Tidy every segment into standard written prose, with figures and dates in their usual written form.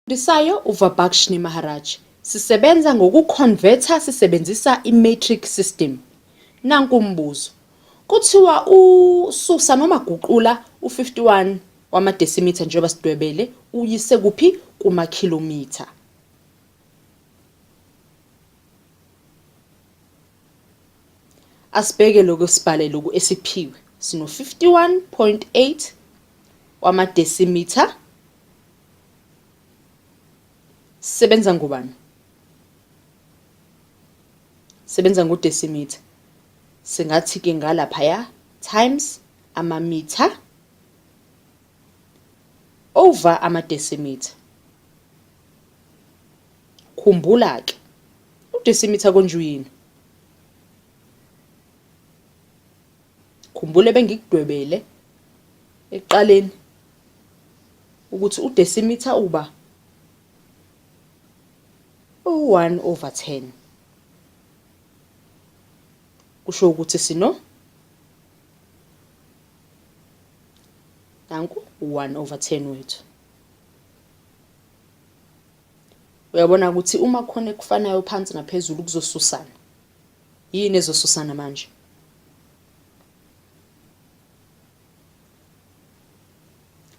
Ofundisayo uVabakshni Maharaj, Sisebenza ngokukhonvetha sisebenzisa i-metric system. Nanku umbuzo. Kuthiwa ususa noma guqula u-51 wamadesimitha njengoba sidwebele uyise kuphi kumakhilomitha. Asibheke lokhu sibhale lokhu esiphiwe. Sino 51.8 wamadesimitha. Sebenza ngobani? Sebenza ngodesimitha. Singathi ke ngalaphaya times amamitha over amadesimitha. Khumbula-ke, udesimitha konje uyini? Khumbula ebengikudwebele ekuqaleni ukuthi udesimitha uba u-1 over 10. Kusho ukuthi sino nanku u-1 over 10 wethu. Uyabona ukuthi uma khona ekufanayo phansi naphezulu kuzosusana. Yini ezosusana manje?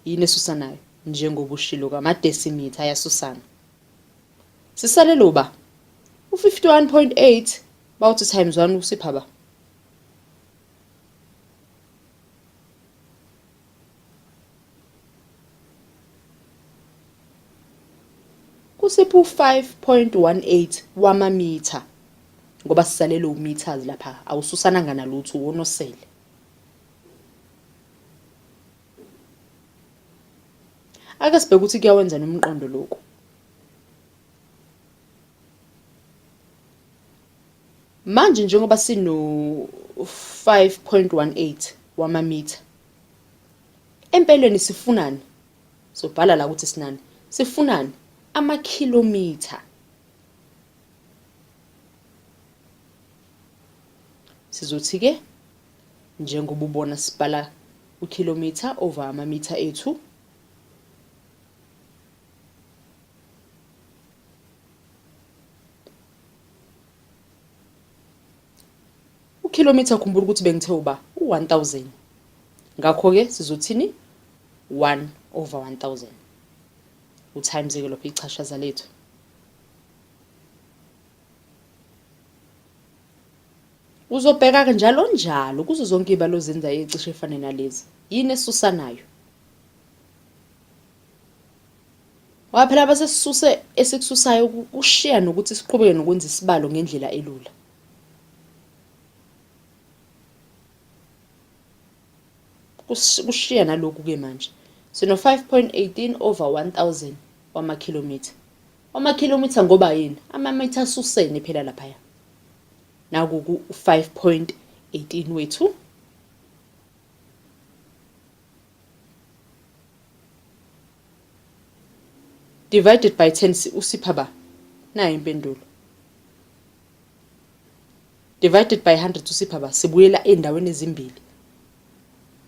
Yini esusanayo? Njengoba ushilo kamadesimitha ayasusana. Sisale loba u-51.8 bawuthi times 1 usipha ba? Kusipha u-5.18 wamamitha ngoba sisalele u-meters lapha awususananga nalutho uwonosele. Ake sibheke ukuthi kuyawenza nomqondo lokhu. Manje njengoba sino 5.18 wamamitha empeleni sifunani? Sobhala la ukuthi sinani. Sifunani? Amakhilomitha. Sizothi-ke njengoba ubona sibhala ukhilomitha over amamitha ethu. Ukhilomitha khumbula ukuthi bengithe uba u-1000. Ngakho-ke sizothini? 1 over 1000. U-times-ke lapho ichashaza lethu. Uzobheka-ke njalo njalo kuzo zonke iy'balo ozenzayo ecishe efane nalezi. Yini esusanayo? Ngoba phela abasesisuse esikususayo kushiya nokuthi siqhubeke nokwenza isibalo ngendlela elula. Kushiya nalokhu-ke manje. Sino 5.18 over 1000 wamakhilomitha. Wamakhilomitha ngoba yini? Amamitha asusene phela laphaya. Naku ku-5.18 wethu. Divided by 10 usipha ba? Nayo impendulo. Divided by 100 usipha ba? Sibuyela endaweni ezimbili.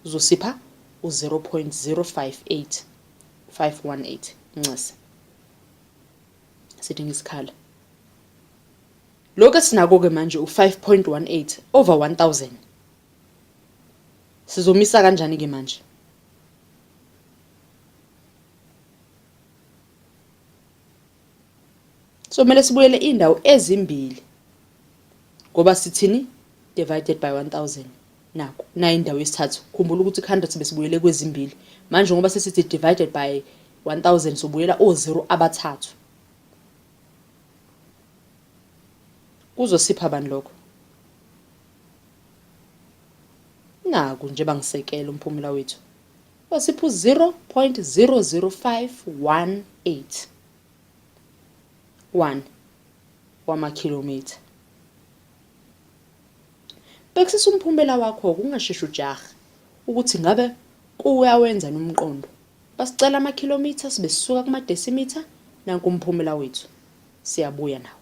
Uzosipha u-0.058 518. Ncese. Sidinga isikhala. Lokhu esinako-ke manje u-5.18 over 1000. Sizomisa kanjani-ke manje? So kumele sibuyele indawo ezimbili ngoba sithini divided by 1000 naku nayi indawo yesithathu khumbula ukuthi ku-100 besibuyele kwezimbili manje ngoba sesithi divided by 1000 sobuyela o-0 abathathu kuzosipha bani lokho naku nje bangisekela umphumela wethu wasipha u-0.00518 1 wamakhilomitha. Bhekisisa umphumela wakho-ke ungasheshi ujahe ukuthi ngabe kuyawenza nomqondo. Basicela amakhilomitha sibe sisuka kumadesimitha nanku umphumela wethu. Siyabuya nawo.